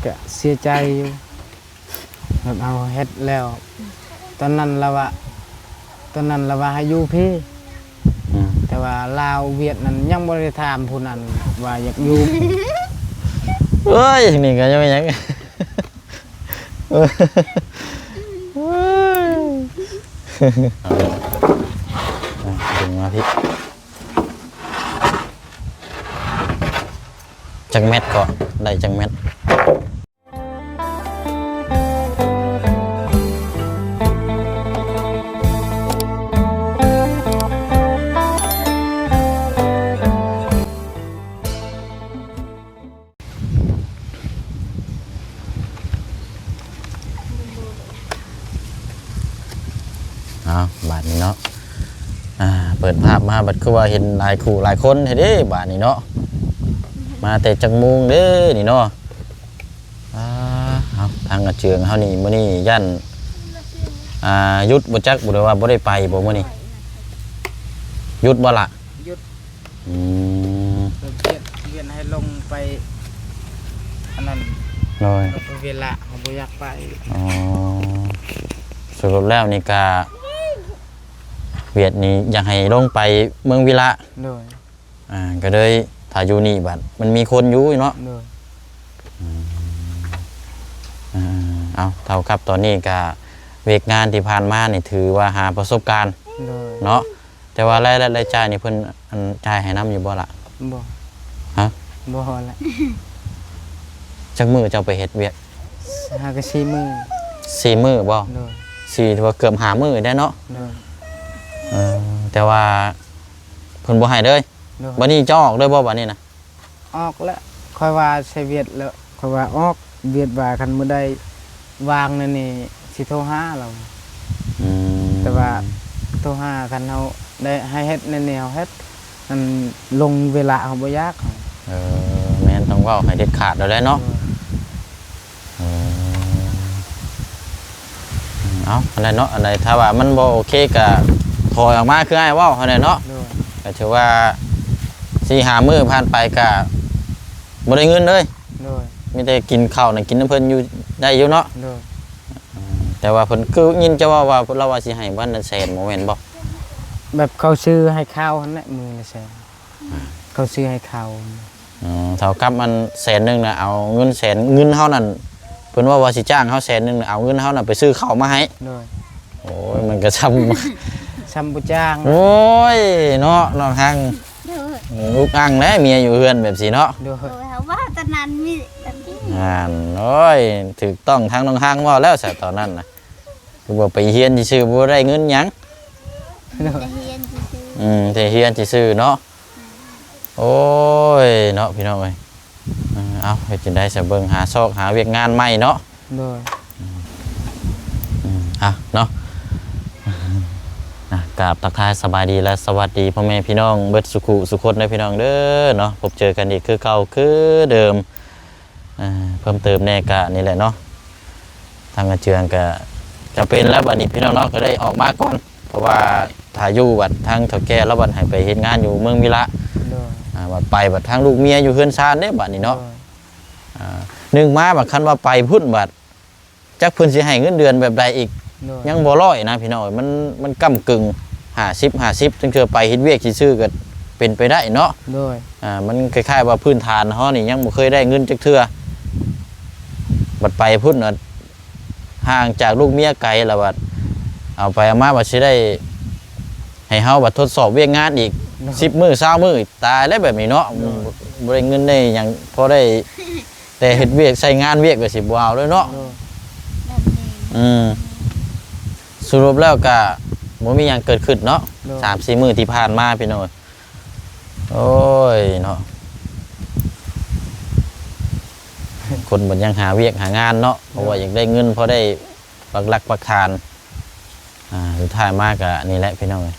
ກະເສຍໃຈຢູ່ ແບບເຮົາເຮັດແລ້ວ ຕອນນັ້ນລາວວ່າ ຕອນນັ້ນລາວວ່າໃຫ້ຢູ່ພີ້ ອືມ ແຕ່ວ່າລາວຫວຽດນັ້ນຍັງບໍ່ໄດ້ຖາມຜູ້ນັ້ນວ່າຢາກຢູ່ ໂອ້ຍ ນີ້ກໍຍັງ ຍັງ ເອີ ດຶງມາພີ້ ຈັກແມັດເກາະ ໄດ້ຈັກແມັດ? ເອົາ ບາດນີ້ເນາະ ອ່າ ເປີດພາບມາບັດຄືວ່າເຫັນຫຼາຍຄູ່ຫຼາຍຄົນແທ້ເດ້ ບາດນີ້ເນາະ ມາແຕ່ຈັກໂມງເດ້ນີ້ເນາະ? ອ່າ ເອົາ ທາງອາເຈືອງເຮົານີ້ ມື້ນີ້ຢ້ານ ອ່າ ຢຸດບໍ່ຈັກ ບໍ່ໄດ້ວ່າບໍ່ໄດ້ໄປບໍ່ມື້ນີ້? ຢຸດບໍ່ລະ? ຢຸດ ອືມ ເຮັດວຽກ ວຽກໃຫ້ລົງໄປ ອັນນັ້ນ ໂດຍ ລົງໄປວຽລະ ເຮົາບໍ່ຢາກໄປ ອໍ ສະຫຼຸບແລ້ວນີ້ກະ ວຽກນີ້ຢາກໃຫ້ລົງໄປເມືອງວຽລະ ໂດຍ ອ່າ ກໍເລີຍຖ້າຢູ່ນີ້ບັດມັນມີຄົນຢູ່ເນາະ ໂດຍ ອືມ ອ່າ ເອົາ ເທົ່າກັບຕອນນີ້ກະ ວຽກງານທີ່ຜ່ານມານີ້ຖືວ່າຫາປະສົບການ ໂດຍ ເນາະ ແຕ່ວ່າລາຍ ລາຍ ລາຍຈ່າຍນີ້ເພິ່ນ ອັນ ຈ່າຍໃຫ້ນຳຢູ່ບໍ່ລະ? ບໍ່ ຮະ? ບໍ່ລະ ຈັກມື້ເຈົ້າໄປເຮັດວຽກ? ຫາກໍສີ່ມື້ ສີ່ມື້ບໍ່? ໂດຍ ສີ່ ຖືວ່າເກືອບຫ້າມື້ໄດ້ເນາະ ໂດຍ ເອີ ແຕ່ວ່າເພິ່ນບໍ່ໃຫ້ເລີຍ ໂດຍ ບັດນີ້ເຈົ້າອອກເລີຍບໍ່ບັດນີ້ນະ? ອອກແລ້ວ ຂ້ອຍວ່າໃສ່ວຽກແລ້ວ ຂ້ອຍວ່າອອກ ວຽກວ່າຄັນມື້ໃດວ່າງແນວນີ້ຊິໂທຫາລາວ ອືມ ແຕ່ວ່າໂທຫາ ຄັນເຮົາໄດ້ໃຫ້ເຮັດແນວນີ້ເຮົາເຮັດ ອັນລົງເວລາເຮົາບໍ່ຢາກ ເອີ ແມ່ນ ຕ້ອງເວົ້າໃຫ້ເດັດຂາດໂລດແຫຼະເນາະ ໂດຍ ເອີ ເອົາ ອັນໃດເນາະ ອັນໃດຖ້າວ່າມັນບໍ່ໂອເຄກະຖອຍອອກມາ ຄືອ້າຍເວົ້າຫັ້ນແຫຼະເນາະ ໂດຍ ກໍຖືວ່າສີ່ຫ້າມື້ຜ່ານໄປກະບໍ່ໄດ້ເງິນເລີຍ ໂດຍ ມີແຕ່ກິນເຂົ້ານະ ກິນນຳເພິ່ນຢູ່ ໄດ້ຢູ່ເນາະ ໂດຍ ອືມ ແຕ່ວ່າເພິ່ນ ຄືຍິນເຈົ້າເວົ້າວ່າ ລາວວ່າຊິໃຫ້ວັນລະແສນ ບໍ່ແມ່ນບໍ່? ແບບເຂົາຊື້ໃຫ້ເຂົ້າຫັ້ນແຫຼະ ມື້ລະແສນ ເຂົາຊື້ໃຫ້ເຂົ້າ ອໍ ເທົ່າກັບອັນແສນໜຶ່ງນະ ເອົາເງິນແສນ ເງິນເຮົານັ້ນ ເພິ່ນເວົ້າວ່າຊິຈ້າງເຮົາແສນໜຶ່ງນະ ເອົາເງິນເຮົານັ້ນໄປຊື້ເຂົ້າມາໃຫ້ ໂດຍ ໂອ້ຍ ມັນກໍຊ່ຳ ຊ່ຳບໍ່ຈ້າງ ໂອ້ຍ ເນາະ ນ້ອງຮັງ ໂດຍ ອຸກອັ່ງແຫຼະ ເມຍຢູ່ເຮືອນແບບຊີ້ເນາະ ໂດຍ ໂດຍ ເຮົາວ່າຕອນນັ້ນມີແບບນີ້ ນັ້ນ ໂອ້ຍ ຖືກຕ້ອງ ທາງນ້ອງຮັງເວົ້າແລ້ວຊະຕອນນັ້ນນະ ຄືວ່າໄປຮຽນຊື່ໆ ບໍ່ໄດ້ເງິນຫຍັງ ໂດຍ ໄປຮຽນຊື່ໆ ອືມ ໄປຮຽນຊື່ໆ ເນາະ ໂອ້ຍ ເນາະ ພີ່ນ້ອງເອີຍ ເອີ ເອົາ ເຮັດຈັ່ງໃດຊະ ເບິ່ງຫາຊອກຫາວຽກງານໃໝ່ເນາະ ໂດຍ ອືມ ເອົາເນາະ ອ່າ ກາບທັກທາຍສະບາຍດີ ແລະ ສະຫວັດດີພໍ່ແມ່ພີ່ນ້ອງເບິດສູ່ຄູ່ສູ່ຄົນເດີພີ່ນ້ອງເດີເນາະ ພົບເຈີກັນອີກຄືເກົ່າຄືເດີມ ອ່າ ເພີ່ມເຕີມແດ່ກະນີ້ແຫຼະເນາະ ທາງອາເຈືອງກະຈຳເປັນແລ້ວ ບັດນີ້ພີ່ນ້ອງເນາະ ກໍໄດ້ອອກມາກ່ອນ ເພາະວ່າຖ້າຢູ່ບັດທາງເຖົ້າແກ່ລາວບັດໃຫ້ໄປເຮັດງານຢູ່ເມືອງວິລະ ໂດຍ ອ່າ ບັດໄປບັດທາງລູກເມຍຢູ່ເຮືອນຊານເດ້ບັດນີ້ເນາະ ໂດຍ ອ່າ ໜຶ່ງມາບັດຄັນວ່າໄປພຸ້ນບັດ ຈັກເພິ່ນຊິໃຫ້ເງິນເດືອນແບບໃດອີກ ໂດຍ ຍັງບໍ່ຮ້ອຍນະພີ່ນ້ອງເອີຍ ມັນ ມັນກ້ຳກຶ່ງ ຫ້າສິບ ຫ້າສິບ ຈັ່ງເທື່ອໄປເຮັດວຽກຊື່ໆ ກໍເປັນໄປໄດ້ເນາະ ໂດຍ ອ່າ ມັນຄ້າຍໆວ່າພື້ນຖານເຮົານີ້ຍັງບໍ່ເຄີຍໄດ້ເງິນຈັກເທື່ອ ບັດໄປພຸ້ນ ອ່າ ຫ່າງຈາກລູກເມຍໄກ ແລ້ວບັດເອົາໄປເອົາມາບັດຊິໄດ້ໃຫ້ເຮົາບັດທົດສອບວຽກງານອີກ ໂດຍ ສິບມື້ ຊາວມື້ ຕາຍແລ້ວແບບນີ້ເນາະ ໂດຍ ບໍ່ໄດ້ເງິນໄດ້ຫຍັງ ພໍໄດ້ ແຕ່ເຮັດວຽກໃຊ້ງານວຽກກໍຊິບໍ່ເອົາເລີຍເນາະ ໂດຍ ອືມ ສະຫຼຸບແລ້ວກະບໍ່ມີຫຍັງເກີດຂຶ້ນເນາະ ໂດຍ ສາມສີ່ມື້ທີ່ຜ່ານມາພີ່ນ້ອງ ໂອ້ຍເນາະ ຄົນມັນຍັງຫາວຽກຫາງານເນາະ ເພາະວ່າ ໂດຍ ຢາກໄດ້ເງິນພໍໄດ້ປັກຫຼັກປັກຖານ ອ່າ ສຸດທ້າຍມາກະນີ້ແຫຼະພີ່ນ້ອງເອີຍ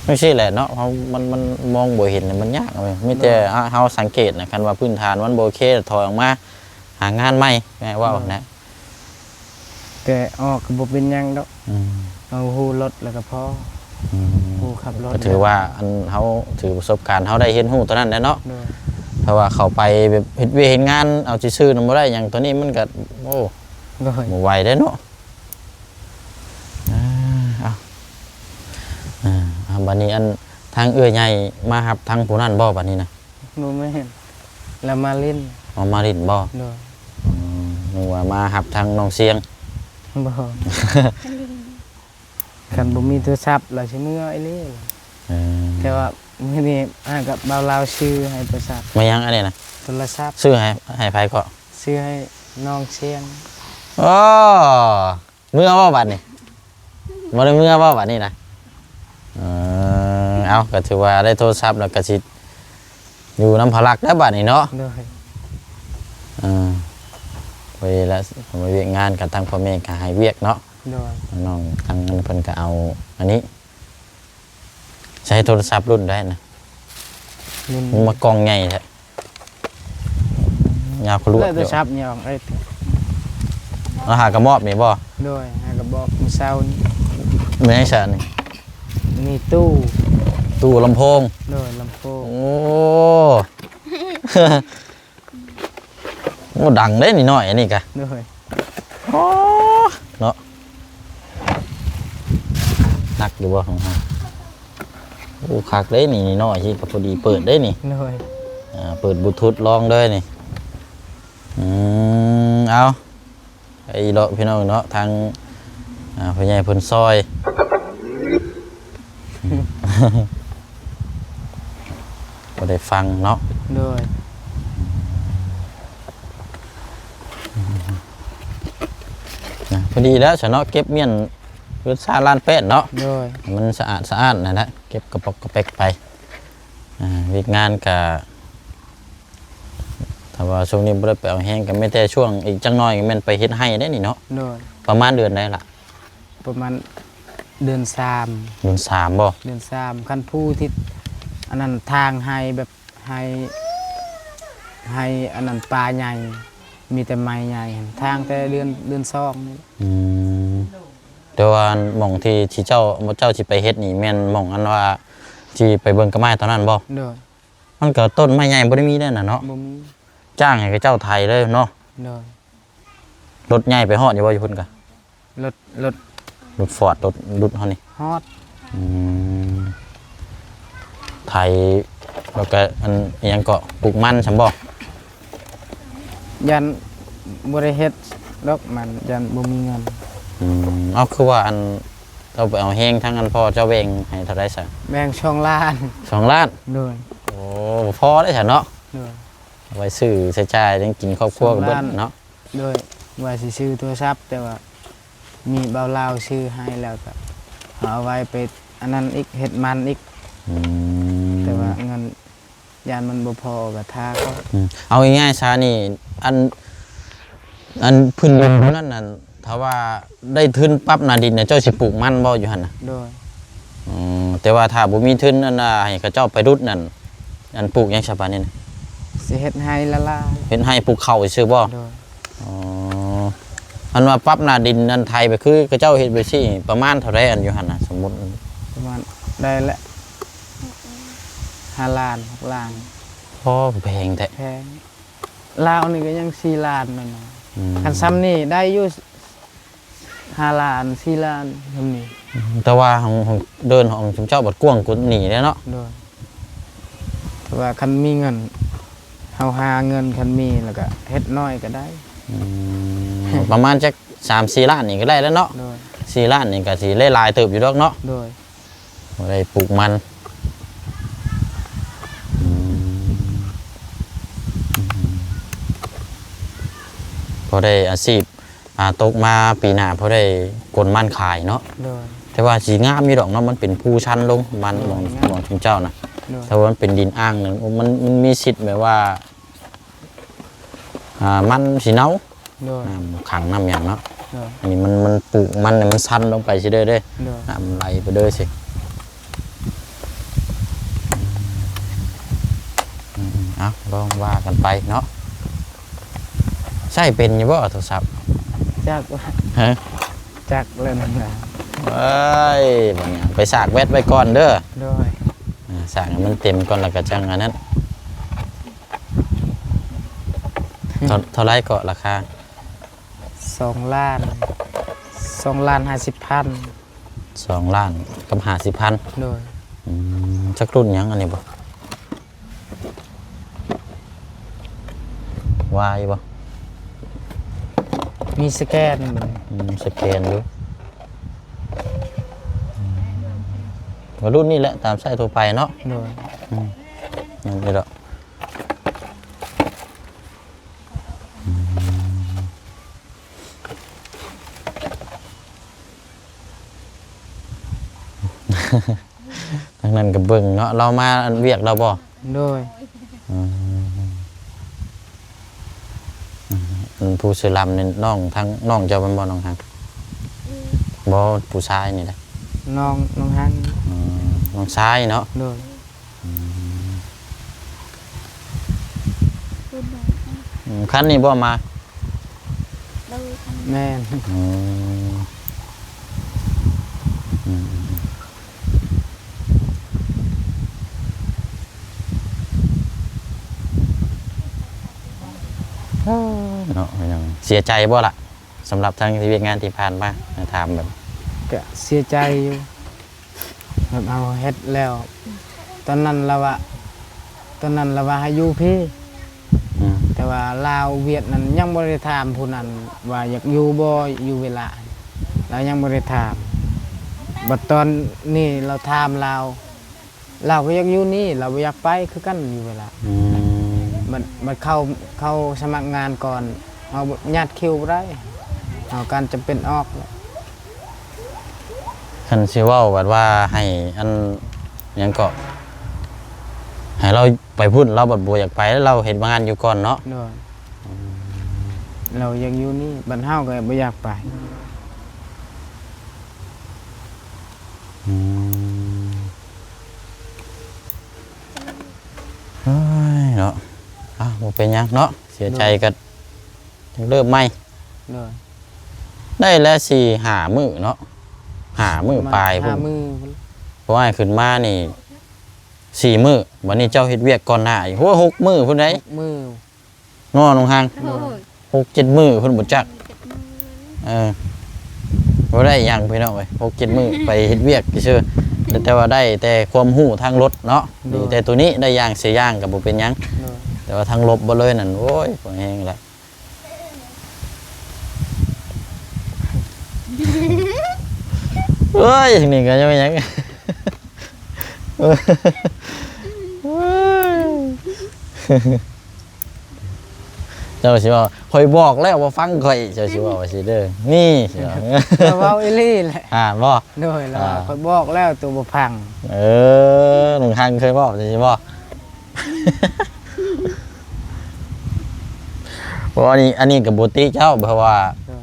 ຈັ່ງຊີ້ແຫຼະເນາະ ເຮົາ ມັນ ມັນມອງບໍ່ເຫັນ ມັນຍາກເວີຍ ມີແຕ່ ໂດຍ ເຮົາ ເຮົາສັງເກດນະ ຄັນວ່າພື້ນຖານມັນບໍ່ໂອເຄ ຖອຍອອກມາຫາງານໃໝ່ ແມ່ນເວົ້າ ໂດຍ ນະ ແຕ່ອອກກໍບໍ່ເປັນຫຍັງດອກ ອືມ ເຮົາຮູ້ລົດແລ້ວກໍພໍ ອືມ ຮູ້ຂັບລົດ ກໍຖືວ່າ ແລ້ວ ອັນ ເຮົາຖືປະສົບການ ເຮົາໄດ້ຮຽນຮູ້ຕົວນັ້ນແຫຼະເນາະ ໂດຍ ຖ້າວ່າເຂົ້າໄປແບບເຮັດວຽກເຮັດງານເອົາຊື່ໆນຳບໍ່ໄດ້ຫຍັງ ໂຕນີ້ມັນກໍ ໂອ້ ໂດຍ ບໍ່ໄຫວເດ້ເນາະ. ເອີ ເອົາ ເອີ ເອົາ ບັດນີ້ອັນ ທາງເອື້ອຍໃຫຍ່ມາຮັບທາງຜູ້ນັ້ນບໍ່ບັດນີ້ນະ? ບໍ່ແມ່ນ ລາວມາຫຼິ້ນ. ອໍ ມາຫຼິ້ນບໍ່? ໂດຍ. ອືມ ນຶກວ່າມາຮັບທາງນ້ອງຊຽງ. ບໍ່ ຄັນບໍ່ມີໂທລະສັບລາວຊິເມືອອີ່ຫຼີ. ເອີ ແຕ່ວ່າມື້ນີ້ອ້າຍກັບບ່າວລາວຊື້ໃຫ້ໂທລະສັບ. ມາຫຍັງອັນນີ້ນະ? ໂທລະສັບ. ຊື້ໃຫ້ ໃຫ້ໃຜເກາະ? ຊື້ໃຫ້ນ້ອງຊຽງ. ໂອ້ ເມືອບໍ່ບັດນີ້? ບໍ່ໄດ້ເມືອບໍ່ບັດນີ້ນະ? ເອີ ເອົາ ກໍຖືວ່າໄດ້ໂທລະສັບແລ້ວ ກໍຊິຢູ່ນຳພະລັກແລ້ວບັດນີ້ເນາະ. ໂດຍ. ເອີ ໄປລະ ໄປວຽກງານກັບທາງພໍ່ແມ່ກໍໃຫ້ວຽກເນາະ. ໂດຍ. ນ້ອງທາງນັ້ນເພິ່ນກໍເອົາອັນນີ້ ໃຊ້ໂທລະສັບລຸ້ນໃດນະ? ລຸ້ນ ມັນມາກ່ອງໃຫຍ່ແທ້. ຍາວຂະຫຼວດ ແລ້ວແຕ່ສັບຍອງເອີຍ. ເອົາຫາກະມອບນີ້ບໍ່? ໂດຍ ຫາກະບອກມື້ເຊົ້ານີ້. ແມ່ນຫຍັງຊະນີ້? ມີຕູ້ ຕູ້ລຳໂພງ. ໂດຍ ລຳໂພງ. ໂອ້ ໂອ້ ດັງເດ້ນີ້ນ້ອຍອັນນີ້ກະ. ໂດຍ. ໂອ້ ເນາະ ໜັກຢູ່ບໍ່ຂອງເຮົາ? ໂອ້ ຄັກເດ້ນີ້ ນ້ອຍຊິກະພໍດີເປີດເດ້ນີ້. ໂດຍ. ອ່າ ເປີດບລູທູດລອງເລີຍນີ້. ອືມ ເອົາ ໄປເລາະພີ່ນ້ອງເນາະ ທາງ ອ່າ ຜູ້ໃຫຍ່ເພິ່ນຊ່ອຍ ບໍ່ໄດ້ຟັງເນາະ. ໂດຍ. ນະ ພໍດີແລ້ວຊະເນາະ ເກັບມ້ຽນຄືຊາລ້ານແປດເນາະ. ໂດຍ. ໃຫ້ມັນສະອາດສະອ້ານນັ້ນແຫຼະ ເກັບກະປອກກະແປກໄປ. ອ່າ ວຽກງານກະ ຖ້າວ່າຊ່ວງນີ້ບໍ່ໄດ້ໄປເອົາແຮງ ກໍແມ່ນແຕ່ຊ່ວງອີກຈັກໜ້ອຍກໍແມ່ນໄປເຮັດໄຮ່ໄດ້ນີ້ເນາະ. ໂດຍ. ປະມານເດືອນໃດລະ? ປະມານເດືອນສາມ. ເດືອນສາມບໍ່? ເດືອນສາມ. ຄັນຜູ້ທີ່ອັນນັ້ນທາງໄຮ່ແບບໄຮ່ ໄຮ່ອັນນັ້ນປ່າໃຫຍ່ ມີແຕ່ໄມ້ໃຫຍ່ຫັ້ນ ທາງແຕ່ເດືອນ ເດືອນສອງນີ້. ອືມ ແຕ່ວ່າໝ່ອງທີ່ ທີ່ເຈົ້າ ເຈົ້າຊິໄປເຮັດນີ້ ແມ່ນໝ່ອງອັນວ່າທີ່ໄປເບິ່ງກະໄມ້ຕອນນັ້ນບໍ່? ໂດຍ. ມັນກໍຕົ້ນໄມ້ໃຫຍ່ບໍ່ໄດ້ມີແລ້ວນະເນາະ. ບໍ່ມີ. ຈ້າງໃຫ້ເຂົາເຈົ້າໄຖເລີຍເນາະ. ໂດຍ. ລົດໃຫຍ່ໄປຮອດຢູ່ບໍ່ ຢູ່ພຸ້ນກະ? ລົດ ລົດ ລົດຟອດ ລົດດຸດເຮົານີ້. ຮອດ. ອືມ ໄຖ ແລ້ວກະອັນ ອີຫຍັງເກາະ ປູກມັນຊັ້ນບໍ່? ຢ້ານບໍ່ໄດ້ເຮັດດອກມັນ ຢ້ານບໍ່ມີເງິນ. ອືມ ເອົາ ຄືວ່າອັນ ເຈົ້າໄປເອົາແຮງທາງອັນພໍ່ເຈົ້າແບ່ງໃຫ້ເທົ່າໃດຊະ? ແບ່ງສອງລ້ານ. ສອງລ້ານ? ໂດຍ. ໂອ້ ພໍໄດ້ຊະເນາະ. ໂດຍ. ໄວ້ຊື້ໃຊ້ຈ່າຍ ຍັງກິນຄອບຄົວກໍເບິດເນາະ. ສອງລ້ານ. ໂດຍ ວ່າຊິຊື້ໂທລະສັບ ແຕ່ວ່າມີບ່າວລາວຊື້ໃຫ້ແລ້ວ ກໍເອົາໄວ້ໄປອັນນັ້ນອີກ ເຮັດມັນອີກ. ອືມ ແຕ່ວ່າເງິນຢ້ານມັນບໍ່ພໍ ກໍຖ້າກ່ອນ. ອືມ ເອົາງ່າຍໆຊະນີ້ ອັນ ອັນພື້ນດິນນັ້ນນະ ຖ້າວ່າໄດ້ທຶນປັບໜ້າດິນນະ ເຈົ້າຊິປູກມັນບໍ່ຢູ່ຫັ້ນນະ? ໂດຍ. ອືມ ແຕ່ວ່າຖ້າບໍ່ມີທຶນອັນນ່າ ໃຫ້ເຂົາເຈົ້າໄປດຸດນັ້ນ ອັນປູກຫຍັງຊະບາດນີ້ນະ? ຊິເຮັດໄຮ່ລະລາຍ. ເຮັດໄຮ່ປູກເຂົ້າຊື່ບໍ່? ໂດຍ. ອໍ ອັນວ່າປັບໜ້າດິນ ອັນໄຖໄປ ຄືເຂົາເຈົ້າເຮັດໄປຊີ້ ປະມານເທົ່າໃດ ອັນຢູ່ຫັ້ນນະ? ສົມມຸດ ປະມານໄດ້ລະຫ້າລ້ານ ຫົກລ້ານ. ໂອ້ ແພງແທ້. ແພງ. ລາວນີ້ກໍຍັງສີ່ລ້ານນັ້ນນະ. ອືມ ຄັນຊ່ຳນີ້ໄດ້ຢູ່ຫ້າລ້ານ ສີ່ລ້ານ ຊ່ຳນີ້. ອືມ ແຕ່ວ່າຂອງ ຂອງເດີ່ນຂອງຊຸມເຈົ້າບັດກວ້າງກວ່ານີ້ແຫຼະເນາະ. ໂດຍ. ແຕ່ວ່າຄັນມີເງິນ ເຮົາຫາເງິນ ຄັນມີແລ້ວກໍເຮັດໜ້ອຍກໍໄດ້. ອືມ ປະມານຈັກສາມສີ່ລ້ານນີ້ກໍໄດ້ແລ້ວເນາະ. ໂດຍ. ສີ່ລ້ານນີ້ກໍຊິໄດ້ຫຼາຍເຕີບຢູ່ດອກເນາະ. ໂດຍ. ບໍ່ໄດ້ປູກມັນ. ອືມ ພໍໄດ້ອາຊີບ ອ່າ ຕົກມາປີໜ້າພໍໄດ້ກົນມັນຂາຍເນາະ. ໂດຍ. ແຕ່ວ່າຊິງາມຢູ່ດອກເນາະ ມັນເປັນພູຊັນລົງ ມັນ ໂດຍ ໝ່ອງ ງາມ ໝ່ອງຊຸມເຈົ້ານະ. ໂດຍ. ຖ້າວ່າມັນເປັນດິນອ່າງນັ້ນ ໂອ້ ມັນ ມັນມີສິດແບບວ່າ ອ່າ ມັນຊິເນົ່າ. ໂດຍ. ນ້ຳຂັງນ້ຳຫຍັງເນາະ. ໂດຍ. ອັນນີ້ມັນ ມັນປູກມັນ ມັນຊັນລົງໄປຊິເດີ ໂດຍ ນ້ຳໄຫຼໄປເດີຊິ. ອືມ ເອົາ ລອງວ່າກັນໄປເນາະ. ໃຊ້ເປັນຢູ່ບໍ່ໂທລະສັບ? ຈັກ ຮະ? ຈັກແລ້ວນັ້ນນະ. ເອີຍ ບັດນີ້ໄປສາກແບັດໄວ້ກ່ອນເດີ. ໂດຍ. ອ່າ ສາກໃຫ້ມັນເຕັມກ່ອນ ແລ້ວກໍຈັ່ງອັນນັ້ນ. ເທົ່າໃດເກາະລາຄາ? ສອງລ້ານ ສອງລ້ານຫ້າສິບພັນ. ສອງລ້ານກັບຫ້າສິບພັນ. ໂດຍ. ອືມ ຈັກລຸ້ນຫຍັງອັນນີ້ບໍ່? ວາຍບໍ່? ມີສະແກນ. ອືມ ສະແກນຢູ່. ອືມ ກໍລຸ້ນນີ້ແຫຼະ ຕາມໃຊ້ທົ່ວໄປເນາະ. ໂດຍ. ອືມ ນັ້ນແຫຼະ. ອືມ ທາງນັ້ນກໍເບິ່ງເນາະ ລາວມາອັນວຽກລາວບໍ່? ໂດຍ. ອືມ ອັນຜູ້ຊື່ລຳນີ້ນ້ອງ ທາງນ້ອງເຈົ້າແມ່ນບໍ່ ນ້ອງຮັກ? ບໍ່ ຜູ້ຊາຍນີ້ນະ ນ້ອງ ນ້ອງຮັກ. ອືມ ນ້ອງຊາຍເນາະ. ໂດຍ. ອືມ ອືມ ຄັນນີ້ບໍ່ມາ? ໂດຍ ຄັນນີ້. ແມ່ນ. ອືມ ອືມ ເອີ ເນາະ ເປັນຫຍັງ ເສຍໃຈບໍ່ລະ ສຳລັບທັງວຽກງານທີ່ຜ່ານມາ? ໃຫ້ຖາມແບບ ກະເສຍໃຈຢູ່. ແບບເຮົາເຮັດແລ້ວ ຕອນນັ້ນລາວວ່າ ຕອນນັ້ນລາວວ່າໃຫ້ຢູ່ພີ້. ອືມ ແຕ່ວ່າລາວວຽດນັ້ນຍັງບໍ່ໄດ້ຖາມຜູ້ນັ້ນວ່າຢາກຢູ່ບໍ່ ຢູ່ເວລາ ລາວຍັງບໍ່ໄດ້ຖາມ. ບັດຕອນນີ້ລາວຖາມລາວ ລາວກໍຢາກຢູ່ນີ້ ລາວບໍ່ຢາກໄປຄືກັນຢູ່ເວລາ. ອືມ ບັດ ບັດເຂົ້າ ເຂົ້າສະໝັກງານກ່ອນ ເຮົາຍັດຄິວບໍ່ໄດ້ ເຮົາການຈຳເປັນອອກ. ຄັນຊິເວົ້າແບບວ່າໃຫ້ອັນຫຍັງເກາະ ໃຫ້ລາວໄປພຸ້ນ ລາວບັດບໍ່ຢາກໄປ ລາວເຮັດງານຢູ່ກ່ອນເນາະ. ໂດຍ. ອືມ ລາວຢາກຢູ່ນີ້ ບັດເຮົາກໍບໍ່ຢາກໄປ. ອືມ ເອີຍເນາະ ເອົ້າ ບໍ່ເປັນຫຍັງເນາະ ເສຍໃຈ ໂດຍ ກໍຈັ່ງເລີ່ມໃໝ່. ໂດຍ. ໄດ້ແລ້ວສີ່ຫ້າມື້ເນາະ ຫ້າມື້ປາຍພຸ້ນ ຫ້າມື້ພຸ້ນ. ເພາະວ່າຂຶ້ນມານີ້ສີ່ມື້ ບັດນີ້ເຈົ້າເຮັດວຽກກ່ອນໜ້າອີກ ໂອ້ ຫົກມື້ພຸ້ນໃດ໋ ຫົກມື້ເນາະ ນ້ອງຮັງ. ໂດຍ. ຫົກເຈັດມື້ພຸ້ນບໍ່ຈັກ. ເອີ ບໍ່ໄດ້ຫຍັງພີ່ນ້ອງເອີຍ ຫົກເຈັດມື້ໄປເຮັດວຽກຊື່ໆ ແຕ່ວ່າໄດ້ແຕ່ຄວາມຮູ້ທາງລົດເນາະ. ໂດຍ. ດີແຕ່ໂຕນີ້ ໄດ້ຢ່າງເສຍຢ່າງກໍບໍ່ເປັນຫຍັງ. ໂດຍ. ແຕ່ວ່າທາງລົບເບິດເລີຍນັ້ນ ໂອ້ຍ ບໍ່ແຮງລະ. ເອີຍ ນີ້ກໍຍັງບໍ່ຫຍັງ. ເຈົ້າຊິວ່າ ຂ້ອຍບອກແລ້ວບໍ່ຟັງຂ້ອຍ ເຈົ້າຊິເວົ້າວ່າຊີ້ເດີ ນີ້ ລາວເວົ້າອີ່ຫຼີແຫຼະ. ອ່າ ບໍ່? ໂດຍ ລາວວ່າ ອ່າ ຂ້ອຍບອກແລ້ວໂຕບໍ່ຟັງ. ເອີ ນ້ອງຮັງເຄີຍເວົ້າຈັ່ງຊີ້ບໍ່? ບໍ່ ອັນນີ້ ອັນນີ້ກໍບໍ່ຕິເຈົ້າ ເພາະວ່າ ໂດຍ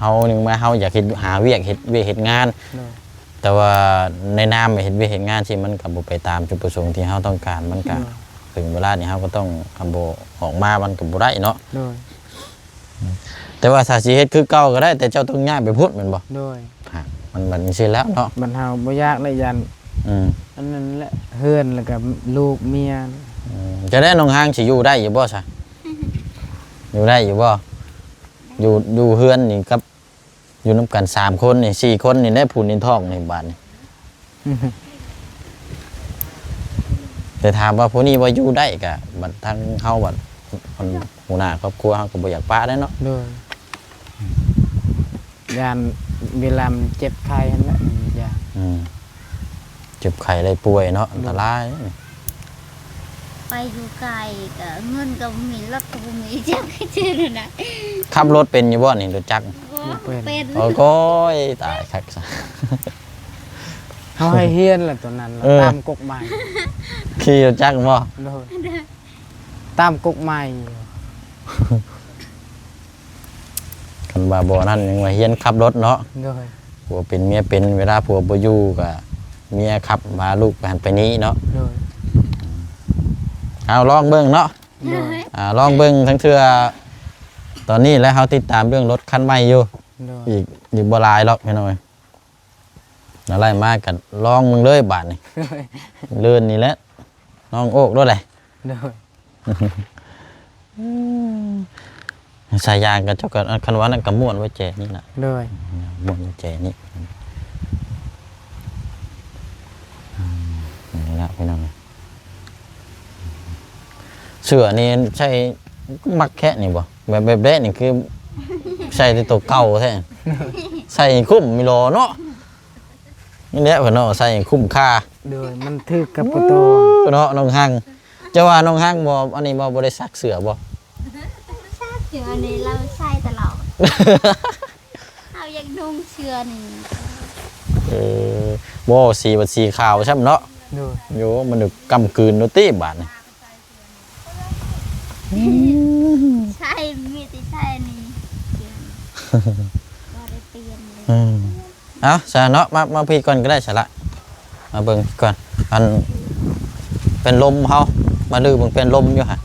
ເຮົາ ໜຶ່ງມາເຮົາຢາກເຮັດ ຫາວຽກ ເຮັດວຽກເຮັດງານ. ໂດຍ. ແຕ່ວ່າໃນນາມເຮັດວຽກເຮັດງານທີ່ມັນກໍບໍ່ໄປຕາມຈຸດປະສົງທີ່ເຮົາຕ້ອງການ ມັນກໍ ໂດຍ ເຖິງເວລານີ້ເຮົາກໍຕ້ອງ ຄັນບໍ່ອອກມາມັນກໍບໍ່ໄດ້ເນາະ. ໂດຍ. ແຕ່ວ່າຖ້າຊິເຮັດຄືເກົ່າກໍໄດ້ ແຕ່ເຈົ້າຕ້ອງຍ້າຍໄປພຸ້ນແມ່ນບໍ່? ໂດຍ. ຮະ ມັນ ມັນຈັ່ງຊີ້ແລ້ວເນາະ ມັນເຮົາບໍ່ຢາກໄດ້ຢ້ານ ອືມ ອັນນັ້ນແຫຼະ ເຮືອນແລ້ວກໍລູກເມຍ. ອືມ ຈັ່ງໃດນ້ອງຮາງ ຊິຢູ່ໄດ້ຢູ່ບໍ່ຊະ? ຢູ່ໄດ້ຢູ່ບໍ່? ຢູ່ ຢູ່ເຮືອນນີ້ກັບ ຢູ່ນຳກັນສາມຄົນນີ້ ສີ່ຄົນນີ້ແຫຼະ ຜູ້ໃນທ້ອງນີ້ບາດນີ້. ແຕ່ຖາມວ່າຜູ້ນີ້ວ່າຢູ່ໄດ້ກະ ບັດທາງເຮົາບັດ ອັນຫົວໜ້າຄອບຄົວເຮົາກໍບໍ່ຢາກປະໄດ້ເນາະ. ໂດຍ. ຢ້ານເວລາມັນເຈັບໄຂ້ຫັ້ນແຫຼະ ຢ້ານ. ອືມ. ເຈັບໄຂ້ໄດ້ປ່ວຍເນາະ ໂດຍ ອັນຕະລາຍ. ໄປຢູ່ໄກກໍເງິນກໍບໍ່ມີ ລົດກໍບໍ່ມີ ຈັກຊື່ນະ. ຂັບລົດເປັນຢູ່ບໍ່ນີ້ ລົດຈັກ? ບໍ່ເປັນ. ໂອ້ໂກຍ ຕາຍຄັກຊະ. ເຮົາໃຫ້ຮຽນລະຕອນນັ້ນ ເອີ ຕາມກົກໝາຍ. ຂີ່ລົດຈັກບໍ່? ໂດຍ. ຕາມກົກໝາຍ. ຄັນວ່າບໍ່ນັ້ນຍັງວ່າຮຽນຂັບລົດເນາະ. ໂດຍ. ຜົວເປັນເມຍເປັນ ເວລາຜົວບໍ່ຢູ່ກໍເມຍຂັບພາລູກໄປຫັ້ນໄປນີ້ເນາະ. ໂດຍ. ເອົາລອງເບິ່ງເນາະ. ໂດຍ. ອ່າ ລອງເບິ່ງທັງເທື່ອ ຕອນນີ້ແຫຼະ ເຮົາຕິດຕາມເລື່ອງລົດຄັນໃໝ່ຢູ່. ໂດຍ. ອີກ ອີກບໍ່ຫຼາຍດອກພີ່ນ້ອງເອີຍ. ນາໄລ່ມາກັນລອງເບິ່ງເລີຍບາດນີ້. ໂດຍ. ເລີນນີ້ແຫຼະ ນ້ອງໂອກໂລດແຫຼະ. ໂດຍ. ອືມ ສາຍຢາງກໍ ເຈົ້າກໍ ຄັນວ່ານັ້ນກໍມ້ວນໄວ້ແຈນີ້ລະ ໂດຍ ມ້ວນໄວ້ແຈນີ້ ອືມ ນີ້ລະພີ່ນ້ອງ ເສື້ອນີ້ໃສ່ມັກແຄະນີ້ບໍ່? ແບບ ແບບແດະນີ້ຄືໃສ່ແຕ່ໂຕເກົ່າແທ້ ໃສ່ໃຫ້ຄຸ້ມມີຫຼໍເນາະ ນີ້ແຫຼະເພິ່ນເນາະ ໃສ່ໃຫ້ຄຸ້ມຄ່າ ໂດຍ ມັນຖືກກັບປະຕູເນາະ ນ້ອງຮັງ ເຈົ້າວ່ານ້ອງຮັງບໍ່ ອັນນີ້ບໍ່ ບໍ່ໄດ້ຊັກເສື້ອບໍ່? ເສື້ອນີ້ລາວໃສ່ຕະຫຼອດ ເຮົາຢາກນຸ່ງເສື້ອນີ້ ເອີ ບໍ່ ສີບັດສີຂາວຊ້ຳເນາະ ໂດຍ ໂຍ ມັນກ້ຳກືນໂລດຕິບາດນີ້ ໃສ່ ມີແຕ່ໃສ່ນີ້ ບໍ່ໄດ້ປ່ຽນເລີຍ ອືມ ເອົາຊະເນາະ ມາ ມາພີ້ກ່ອນກໍໄດ້ຊະລະ ມາເບິ່ງພີ້ກ່ອນ ອັນ ແປ້ນລົມເຮົາ ມາລືເບິ່ງແປ້ນລົມຢູ່ຫັ້ນ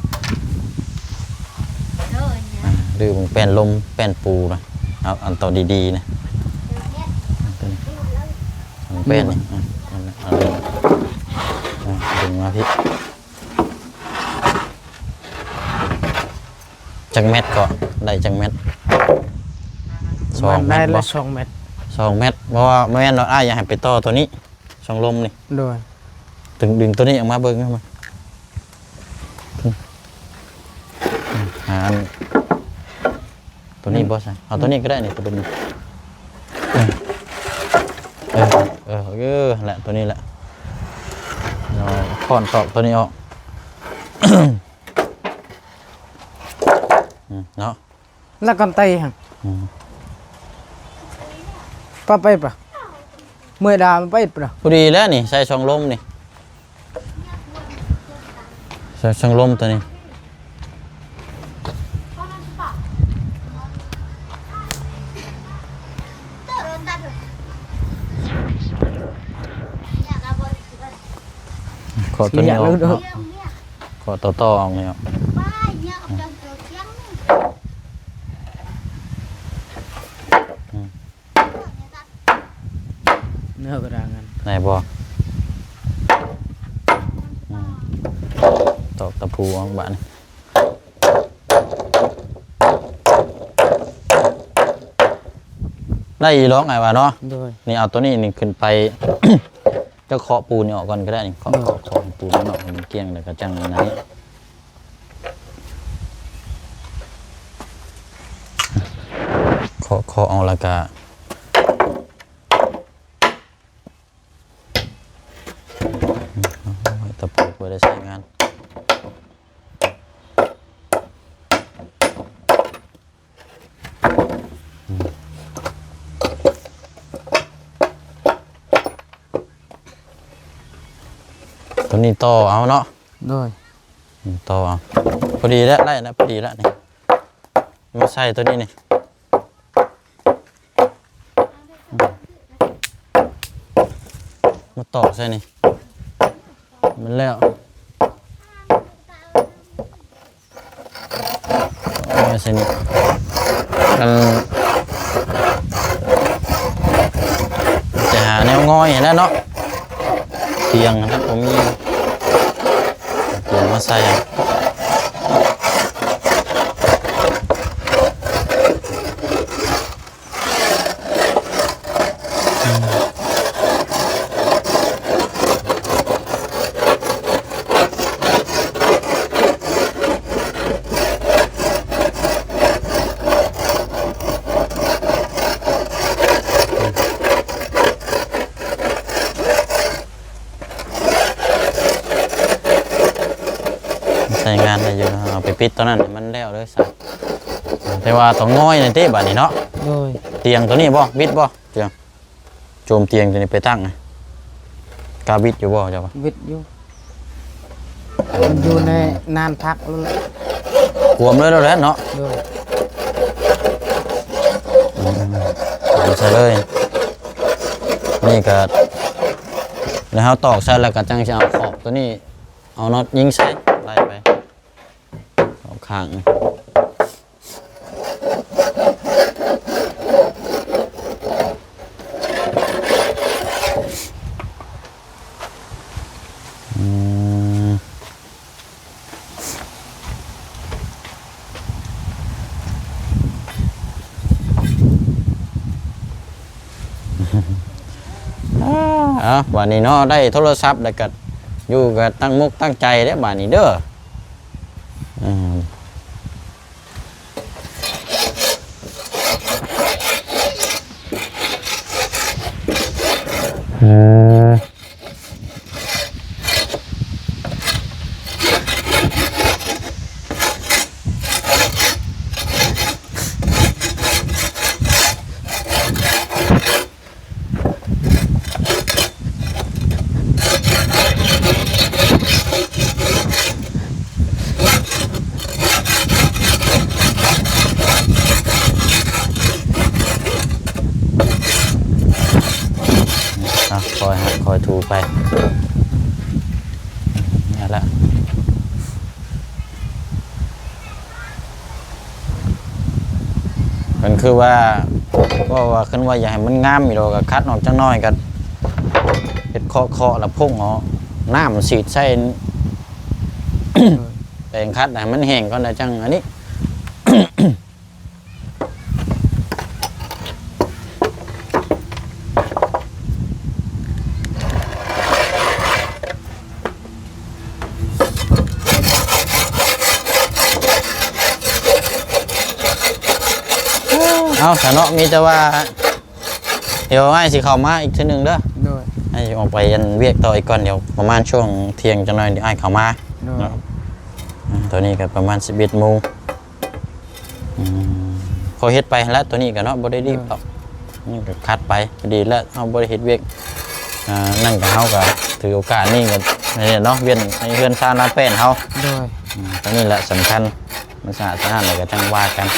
ໂດຍ ອ່າ ລືເບິ່ງແປ້ນລົມ ແປ້ນປູນະ ເອົາອັນໂຕດີໆນະ ແປ້ນນີ້ ອືມ ເອົາເອົາດຶງມາພີ້. ຈັກແມັດເກາະ ໄດ້ຈັກແມັດ? ສອງແມັດບໍ່? ໄດ້ລະສອງແມັດ ສອງແມັດ ເພາະວ່າແມ່ນວ່າອ້າຍຢາກໃຫ້ໄປຕໍ່ໂຕນີ້ ຊ່ອງລົມນີ້ ໂດຍ ດຶງ ດຶງໂຕນີ້ອອກມາເບິ່ງ ຫາອັນ ໂຕນີ້ບໍ່ໃສ່ ເອົາໂຕນີ້ກໍໄດ້ນີ້ ໂຕນີ້ ເອີ ເອີ ເອີ ເອີ ຫັ້ນແຫຼະ ໂຕນີ້ແຫຼະ ເອົາຄ້ອນຕອກໂຕນີ້ອອກ ອືມ ເນາະ ແລ້ວກຳໄຕຫັ້ນ ອືມ ປະໄປປະ ເມື່ອຍດາມັນໄປປະ ພໍດີແລ້ວນີ້ ໃສ່ຊ່ອງລົມນີ້ ໃສ່ຊ່ອງລົມໂຕນີ້ ເຄາະໂຕນີ້ອອກເນາະ ເຄາະຕໍ່ໆອອກນີ້ອອກ ອືມ ເນື້ອກະດາງຫັ້ນ ໄດ້ບໍ່? ອືມ ຕອກຕະປູອອກບາດນີ້ ໄດ້ອີ່ຫຼອກອ້າຍວ່າເນາະ ໂດຍ ນີ້ເອົາໂຕນີ້ນີ້ຂຶ້ນໄປ ເຈົ້າເຄາະປູນນີ້ອອກກ່ອນກໍໄດ້ນີ້ ເຄາະ ໂດຍ ເຄາະ ເຄາະປູນມັນອອກໃຫ້ມັນກ້ຽງ ແລ້ວກໍຈັ່ງອັນນັ້ນ ເຄາະ ເຄາະເອົາແລ້ວກະ ຕະປູບໍ່ໄດ້ໃຊ້ງານ ໂຕນີ້ຕໍ່ເອົາເນາະ ໂດຍ ຕໍ່ເອົາ ພໍດີແລ້ວ ໄດ້ແລ້ວ ພໍດີແລ້ວນີ້ ມາໃສ່ໂຕນີ້ນີ້ ມາຕອກໃສ່ນີ້ ມັນແລ້ວ ມາໃສ່ນີ້ ອັນ ຈະຫາແນວງອຍຫັ້ນແຫຼະເນາະ ຕຽງຫັ້ນນະ ບໍ່ມີ ຕຽງມາໃສ່ ໃຊ້ງານໄດ້ຢູ່ເນາະ ເອົາໄປປິດຕົວນັ້ນໃຫ້ມັນແລ້ວເດີຊະ ແຕ່ວ່າຕ້ອງງອຍແດ່ຕິບາດນີ້ເນາະ ໂດຍ ຕຽງຕົວນີ້ບໍ່ ບິດບໍ່ ຕຽງ ໂຈມຕຽງຕົວນີ້ໄປຕັ້ງ ກ້າບິດຢູ່ບໍ່ເຈົ້າວ່າ ບິດຢູ່ ມັນຢູ່ໃນນານພັກແລ້ວແຫຼະ ກວມເລີຍແລ້ວແຫຼະເນາະ ໂດຍ ອືມ ໃສ່ເລີຍ ນີ້ກໍ ແລ້ວເຮົາຕອກໃສ່ ແລ້ວກໍຈັ່ງຊິເອົາຂອບຕົວນີ້ ເອົານັອດຍິງໃສ່ ໄລ່ໄປ ອອກຂ້າງ ອືມ. ເອົາ ບາດນີ້ເນາະ ໄດ້ໂທລະສັບແລ້ວກໍຢູ່ກັບຕັ້ງມຸກຕັ້ງໃຈເດ້ ບາດນີ້ເດີ. ອືມ ເອີ ອ່ະ ຄ່ອຍຫາ ຄ່ອຍຖູໄປ ນີ້ແຫຼະ. ມັນຄືວ່າ ເວົ້າວ່າ ຄັນວ່າຢາກໃຫ້ມັນງາມອີ່ຫຼີ ກໍຂັດອອກຈັກໜ້ອຍ ກໍເຮັດເຄາະໆ ແລ້ວພົ່ງເອົານ້ຳສີດໃສ່ ແປງຂັດໃຫ້ມັນແຫ້ງກ່ອນ ແລ້ວຈັ່ງອັນນີ້. ເອົາຊະເນາະ ມີແຕ່ວ່າ ດຽວອ້າຍຊິເຂົ້າມາອີກເທື່ອໜຶ່ງເດີ. ໂດຍ. ອ້າຍອອກໄປອັນວຽກຕໍ່ອີກກ່ອນ ດຽວປະມານຊ່ວງທ່ຽງຈັກໜ້ອຍ ດຽວອ້າຍເຂົ້າມາ. ໂດຍ. ເນາະ ອາ ຕອນນີ້ກໍປະມານສິບເອັດໂມງ. ອືມ ພໍເຮັດໄປຫັ້ນແຫຼະ ໂຕນີ້ກໍເນາະ ບໍ່ໄດ້ລີບດອກ. ໂດຍ. ມັນກໍຂັດໄປ ພໍດີແລ້ວ ເຮົາບໍ່ໄດ້ເຮັດວຽກ ອ່າ ນັ້ນກໍ ເຮົາກໍຖືໂອກາດນີ້ກໍ ນີ້ແຫຼະເນາະ ວຽນໃນເຮືອນຊານລານແປ້ນເຮົາ. ໂດຍ. ອືມ ໂຕນີ້ແຫຼະສຳຄັນ ມັນສະອາດສະອ້ານແລ້ວກໍຈັ່ງວ່າກັນ.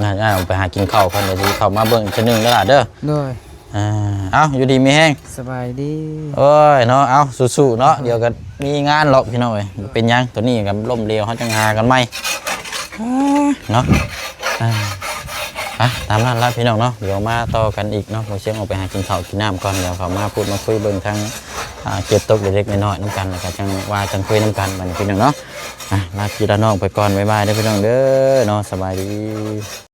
ອາ ໄປຫາກິນເຂົ້າກ່ອນ ດຽວຊິເຂົ້າມາເບິ່ງອີກເທື່ອໜຶ່ງເດີຫຼ້າເດີ. ໂດຍ. ອ່າ ເອົ້າ ຢູ່ດີມີແຮງ ສະບາຍດີ. ໂອ້ຍເນາະ ເອົ້າ ສູ້ໆເນາະ. ໂດຍ. ດຽວກໍມີງານຫຼອກພີ່ນ້ອງເອີຍ ບໍ່ເປັນຫຍັງ ໂຕນີ້ກໍລົ້ມເຫຼວ ເຮົາຈັ່ງຫາກັນໃໝ່ເນາະ. ອ່າ ອ່ະ ຕາມນັ້ນລະພີ່ນ້ອງເນາະ ດຽວມາຕໍ່ກັນອີກເນາະ. ບ່າວຊຽງອອກໄປຫາກິນເຂົ້າກິນນ້ຳກ່ອນ ດຽວເຂົ້າມາພູດມາຄຸຍເບິ່ງທາງ ອ່າ ເກັບຕົກເລັກໆນ້ອຍໆນຳກັນ ແລ້ວກໍຈັ່ງວ່າຈັ່ງຄຸຍນຳກັນບັດນີ້ພີ່ນ້ອງເນາະ. ອ່ະ ລາພີ່ລານ້ອງໄປກ່ອນ ບາຍບາຍເດີພີ່ນ້ອງເດີເນາະ ສະບາຍດີ.